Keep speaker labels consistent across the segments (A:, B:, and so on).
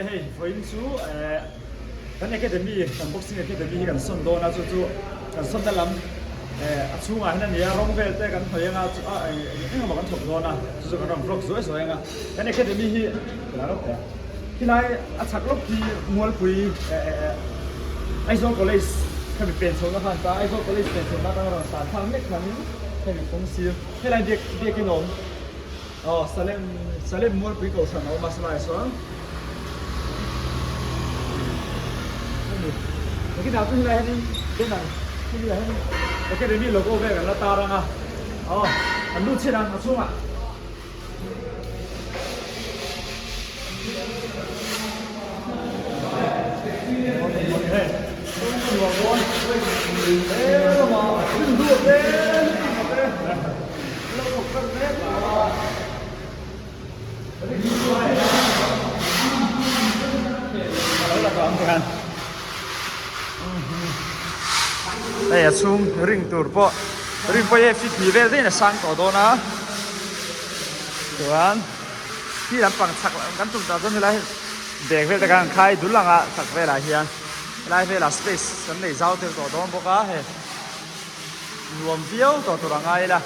A: Hei vawiin chu kan academy kan boxing academy hi kan sawn dawn a chu chu kan sawnna lam a chhungah hian a ni a rawng vel te kan hnawih anga chu a eng eng emaw kan thawk dawn a chu chu kan rawn vlog zuai zuai anga kan academy hi ka la lawk teh a khilai a chhak lawk khi Mualpui Aizawl college khami pen chhohna khan ta Aizawl college pen chhohna atanga rawn tan thlak mek hlangin hemi kawng sir helai biak biakin a awm. Aw Salem Salem Mualpui Kohhran a awm a salai chuan hemi nakinah chu helai hianin banner hemi ah hianin academy logo vel kan la tar ang a aw an lut chhin ang a chhungah. Hei a chhung ring tur pawh ring pawh hi feet hnih vel daih in a sang tawh dawn a chuan khi lampang chhak kan tum tah chuan helai bag vel te khan an khai dul ang a chhak velah hian helai velah space kan nei zau tel tawh dawn bawk a hei. Nuam viau tawh tur a ngai ila.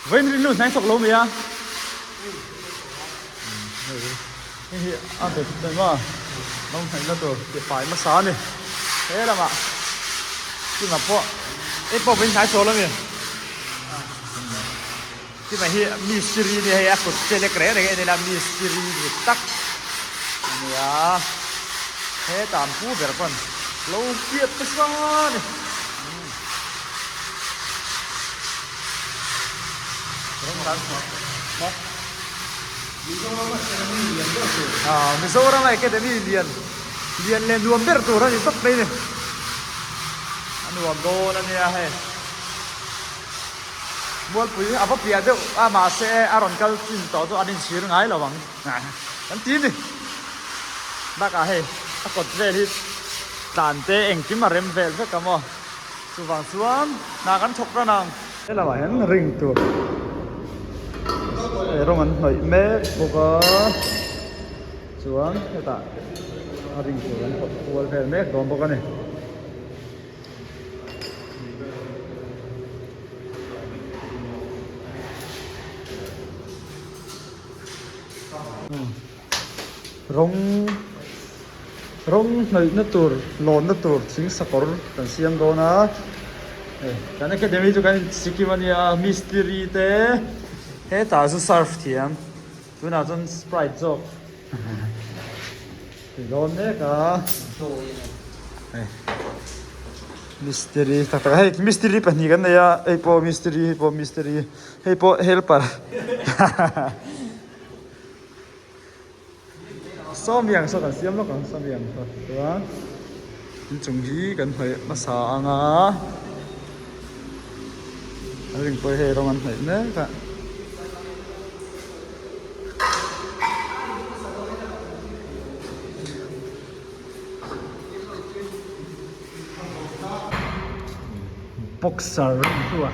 A: Vawiin rinlu hnai thawk lo mai a. Hei hi a bet mai maw lo hnaih na tur ti fai hmasa a ni. He lamah kima pawh hei pawh vawiin hnai chawl a ni. Kima hi mistiri a ni hei a kut che lek reng reng en ila mistiri ni tak a ni a hetah an pu ber pawn lo piat nasa a ni Mizoram Academy lian lian leh nuam ber tur a ni tawp mai a ni a nuam dawn a nia hei. Mualpui a va piah deuh a mahse a rawn kal chin tawh chu an inchhir ngai lo ang kan ti ni. Bakah hei a kawt vel hi tlan te engkim a rem vel vek a maw chuvang chuan hna kan thawk ran ang. He lamah hian ring tur hei rawng an hnawih mek bawk a chuan hetah a ring tur an pawt kual vel mek dawn bawk a ni. Rawng rawng hnawihna tur lawnna tur thing sakawr kan siam dawn a hei kan academy chu kan insikim a nia mistiri te hetah chu surf thiam tunah chuan sprite zawk. Ti dawn mek a hei mistiri tak tak hei mistiri pahnih kan nei a hei pawh mistiri hei pawh mistiri hei pawh helper sawmi ang saw kan siam lawk ang sawmi ang saw chuan inchung hi kan hnawih hmasa ang a a ring pawh hei rawng an hnawih mek a. Boxer ring chu a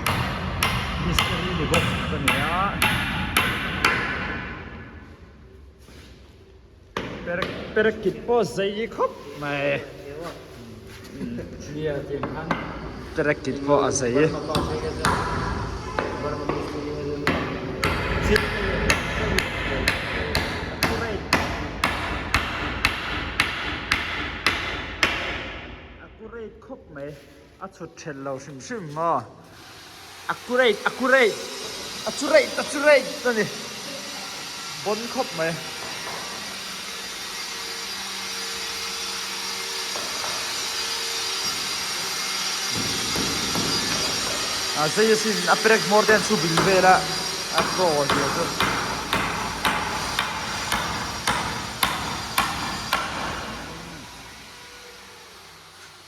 A: mistiri ni bawk ka ni a perek kit pawh zei khawp mai perek kit pawh a zei. Accurate khawp mai a chhut then lo hrim hrim maw accurate accurate accurate accurate a ni bon khawp mai. A zei asin a perek hmawr te an chhu bil vel a a tlaw zia chu.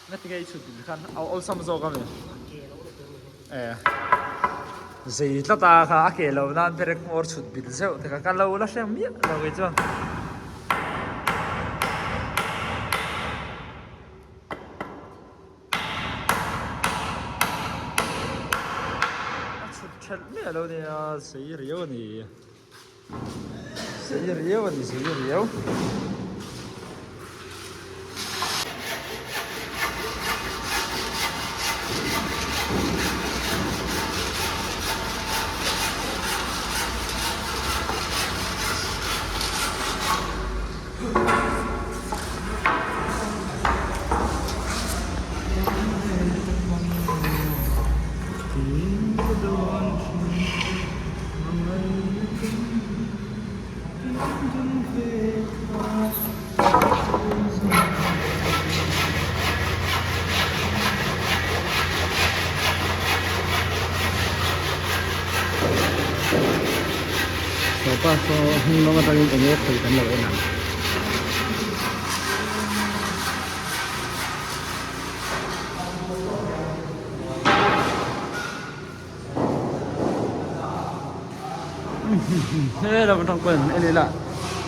A: Ngatinge i chhut bil khan a awlsam zawk ami? E zei tlat a kha a ke lo nan perek hmawr chhut bil zeuh te kha ka lo la hreng miah lo kei chuan. A chhut thelh miah lo. a lo nia sei riau a ni sei riau a ni sei riau. Sawpa saw hnung lam atangin eng nge khawih kan lo en ang. He lam atang pawhin en ila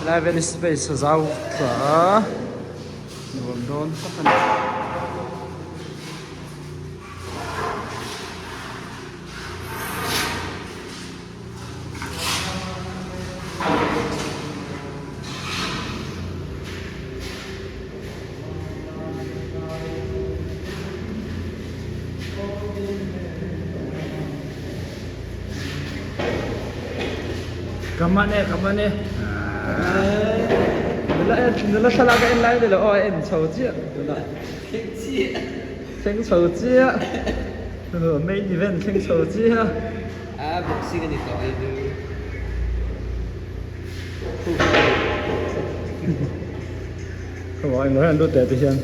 A: helai vel hi space a zau tha a nuam dawn tak a ni. Ka man e ka man e nula nula thlalak a en lai ni lo aw a en chho chiah tunah thleng chho chiah main event thleng chho chiah.
B: A boxing a ni tawh e chu.
A: Khaw englo hian lut teh te hian.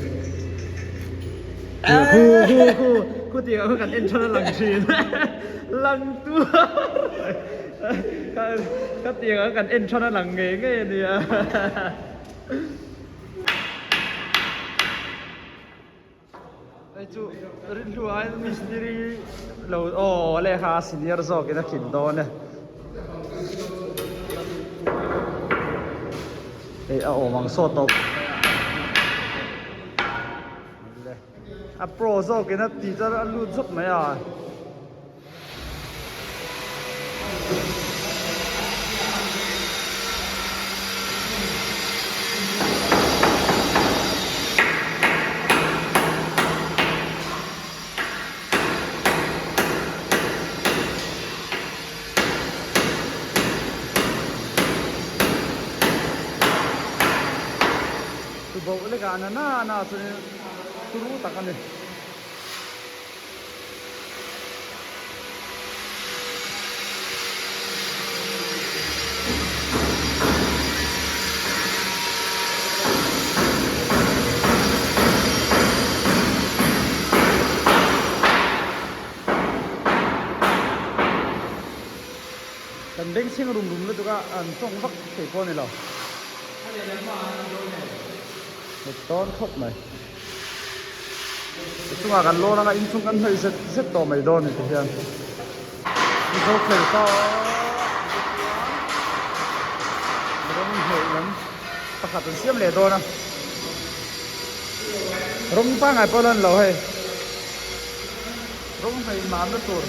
A: Khu khu khu khu tih ang kan en than a lang thin. Lang tuar. Ka tih ang kan en than a lang ngei ngei a nia. Hei chu rinhlu aiin mistiri lo aw lehkha senior zawkin a khin dawn e. Hei a awm ang sawt tawp. A pro zawkin a tih chuan a lut zawk mai a. Tuboh lekah na na chuan turu tak a ni. Kan bengchheng rum rum lutuk a an tawng vak thei pawh a ni lo. Dawn khawp mai. Chungah kan lawn anga inchung kan hnawih zet zet tawh mai dawn ni tihian Mizo fel ta rawng hnawih lam pakhat an siam leh dawn a rawng pangngai pawh la ni lo hei rawng hnawih mamna tur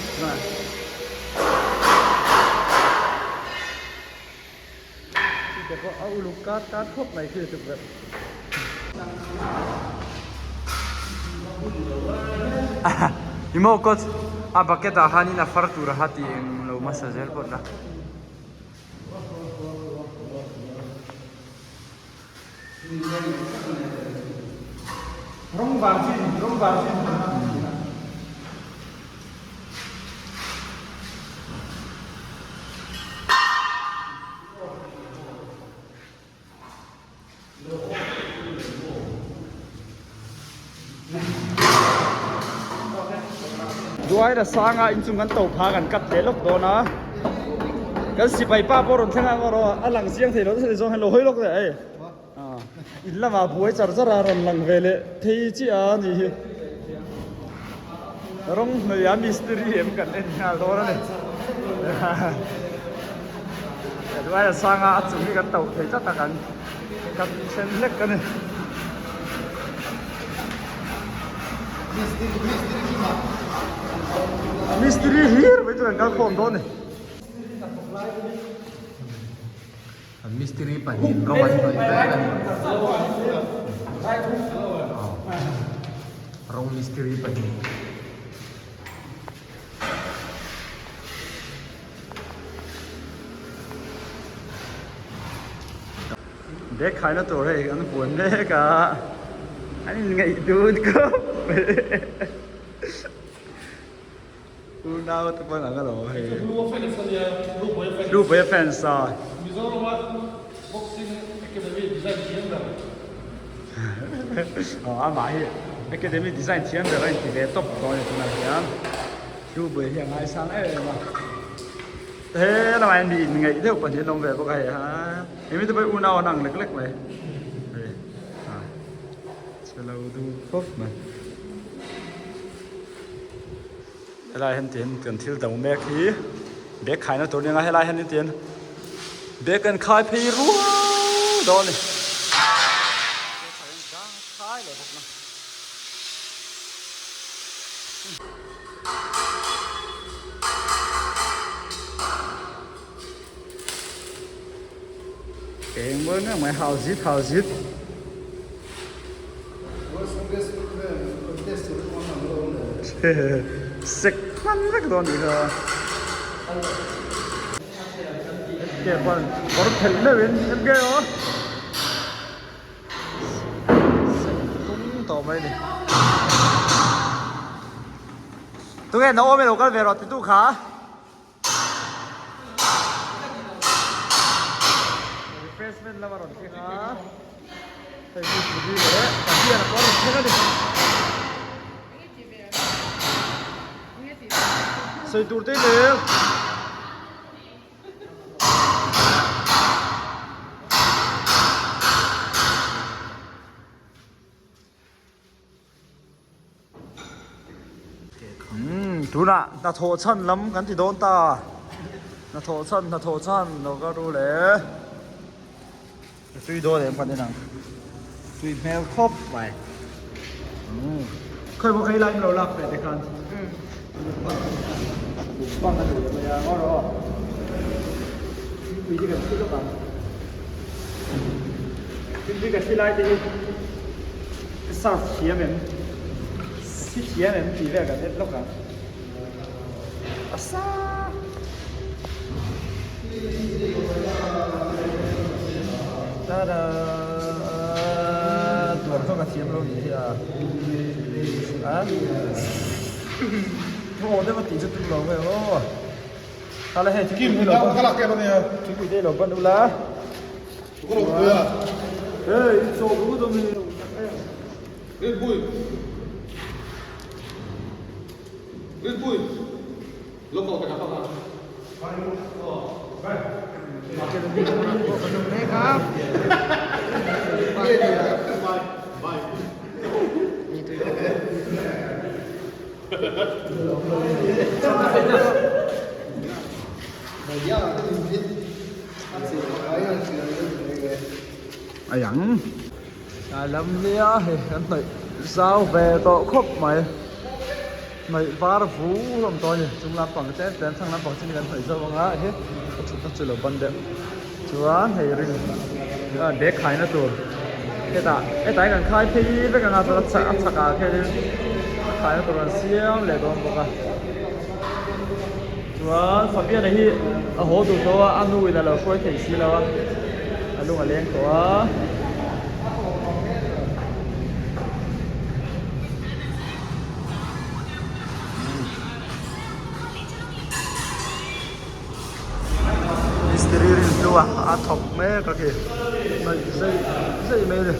A: Chute pawh a uluk kat kat khawp mai khi tukverh.
B: I maw coach a bucket ah khanin a far tur a ha tih eng lo hmasa zel pawh la.
A: Rawng var chin rawng var chin. Duaira sanga inchung kan to pha kan cut leh lawk dawn a kan sipai pa pawh rawn thleng ang erawh a lang chiang thei lo thei zawng hian lo hawi lawk leh hei in lamah buai char char a rawn lang ve leh thei chiah a nih hi rawng hnuaia mistiri em kan en nghal dawn a ni Duaira sanga a chung hi kan to thei tlat a kan cut then hlek a ni. Mistiri hlir mai chu kan kal khawm dawn a ni.
B: Kan mistiri pahnihin rawng an hnawih mek a ni. Rawng mistiri pahnih.
A: Bag khaina tur hei an buan mek a, an inngaih dun khawp mai. Unau te pawn ang alawm hei. Hlupuia fans a.
C: Mizorama boxing academy design thiam ber.
A: Aw amah hi academy design thiam ber a inti ve tawp tawh a ni tunah hian. Hlupuia hi a ngaisang em em a. He lamah hian mi inngaih deuh pahnih an awm ve bawk a hei ha. Hemi te pawh hi unau an ang lek lek mai. Hei a che lo dun khawp mai. Helai hian tiin kan thil do mek hi bag khaina tur nia helai hian tiin bag an khai phei rual dawn a ni. Eng mawi mai mai hau zit hau zit. Sek hman vek dawn nih kha. Ke pawn kawr phelh meuhin em ke aw. Sek tung tawh mai ni. Tunge naawm ilo kal ve rawh titu kha. Refreshment lama rawn thleng a hei hi puri leh pathian a pawh rawn thleng a ni sawi tur te leh Umm tunah hnathawh chhan lam kan ti dawn ta hnathawh chhan hnathawh chhan lo ka ru le tui dawn em kan en ang tui hmel khawp mai umm khawi bawk hei lai in lo lak ve te khan bang a ni ve mai a ngaw rawh aw thingpui te kan thli lawk ang thingpui ka thli lai te hi Ka serve thiam em? Ka thi thiam em tih vel kan en lawk ang. A sa! Tada! Tuar chu ka thiam lo nih hi a. A? Thu aw deuh a tih chu tum lo ve aw. Khala hei thingpui te lo ban. Thingpui te lo ban ula. Hey, chaw duh dawn ni.
C: Rinpui. Rinpui. Lo ko ka pa.
A: A yang a lam nia hei kan hnawih zau ve tawh khawp mai hnawih var vu hlawm tawh a ni chung lampang tlem tlem thlang lampang chin kan hnawih zauh ang a he a thutna chu lo ban deuh chuan hei ring bag khaina tur hetah hetah hian kan khai phei vek ang a chuan a chhakah khianin a khaina tur an siam leh dawn bawk a. Chuan Fabiana hi a haw duh tawh a, a nu in a lo hruai thei si lo a, a lung a leng tawh a. Mistiri rinhlu a a thawk mek a khi hnaih zei zei mai a ni.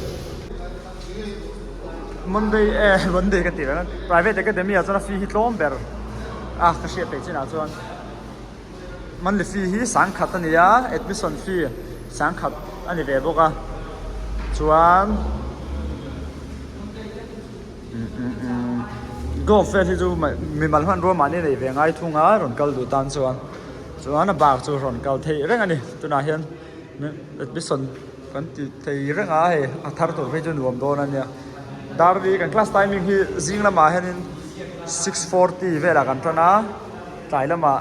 A: Monday eh Monday ka tih reng a private academy ah chuan a fee hi tlawm ber a ka hriat theih chinah chuan monthly fee hi sangkhat a ni a admission fee sangkhat a ni ve bawk a chuan golf vel hi chu mimal hmanrua mahni nei ve ngai thung a rawn kal duh tan chuan chuan a bak chu rawn kal theih reng a ni tunah hian. Admission kan ti thei reng a hei a thar tur phei chu nuam dawn a nia darli kan class timing hi zing lamah hianin 6:40 velah kan tan a tlai lamah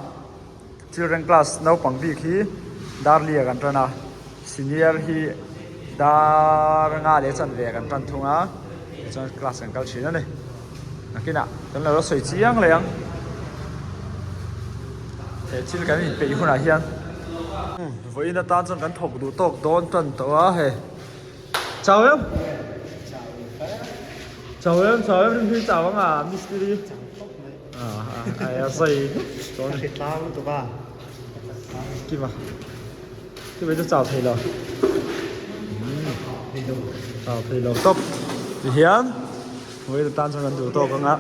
A: children class naupang bik hi darli ah kan tan a. Senior hi dar nga leh chanve kan tan thung a tichuan class kan kal thin a ni. Nakinah kan lo la sawi chiang leh ang. He thil kan inpeih hunah hian vawiin atan chuan kan thawk duh tawk dawn tan tawh a hei. Chau em? Chau em? Chau em? Rinhlui chau ang a mistiri. A sawi dawn. Kima. Chuvei chu chau thei lo. Chau thei lo tawp. Tihian vawiin atan chuan kan duh tawk ang a.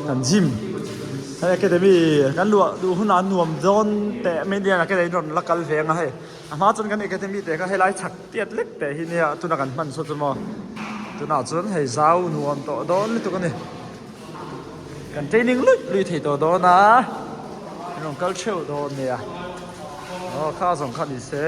A: Kan gym hei academy kan luah duh hunah nuam dawn teh mai nia academy rawn la kal ve ang a hei. A hma chuan kan academy te kha helai chhak tiat lek teh hi nia tuna kan hman saw chu maw. Tunah chuan hei zau nuam tawh dawn lutuk a ni. Kan training luih luih thei tawh dawn a, an rawn kal theuh dawn nia. Aw kha zawng kha ni se.